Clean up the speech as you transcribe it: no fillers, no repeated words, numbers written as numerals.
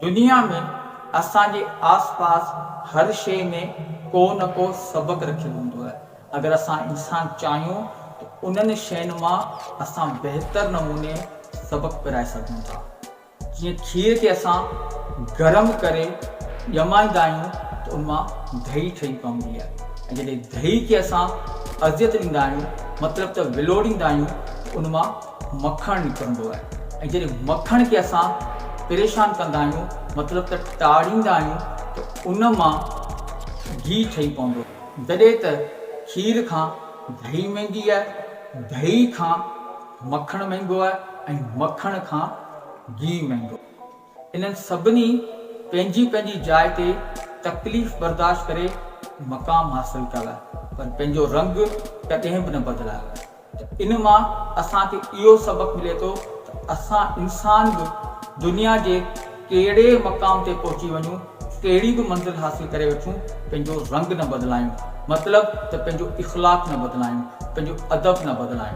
دنيا ۾ اسان جي آس پاس هر شيء ۾ ڪو نه ڪو سبق رکيل هوندو آهي. اگر اسان انسان چاهيون ته انهن شين مان اسان بهتر نموني سبق پرائي سگهون ٿا. جيئن کير کي اسان گرم ڪري ڄمائيندا آهيون ته ان مان دهي ٺهي پوندي آهي ۽ جڏهن دهي کي اسان اذيت ڏيندا آهيون مطلب ته ولوڙيندا آهيون ته ان مان مکڻ نڪرندو آهي ۽ جڏهن مکڻ کي اسان پريشان ڪندا آهيون مطلب ته ٽاڙيندا آهيون ته ان مان گيهه ٺهي پوندو آهي. جڏهن ته کير کان دهي مهنگي آهي، دهي کان مکڻ مهنگو آهي ۽ مکڻ کان گيهه مهنگو. انهن سڀني پنهنجي پنهنجي جاء تي تڪليف برداشت ڪري مقام حاصل ڪيو آهي پر پنهنجو رنگ ڪڏهن به نه بدلايو آهي. ته ان مان اسان کي اهو سبق ملي ٿو ته اسان انسان به دنيا جي ڪهڙي مقام تي پهچي وڃون، ڪهڙي به منزل حاصل ڪري وٺون، پنهنجو رنگ نه بدلايون، مطلب ته پنهنجو اخلاق نه بدلايون، پنهنجو ادب نه بدلايون.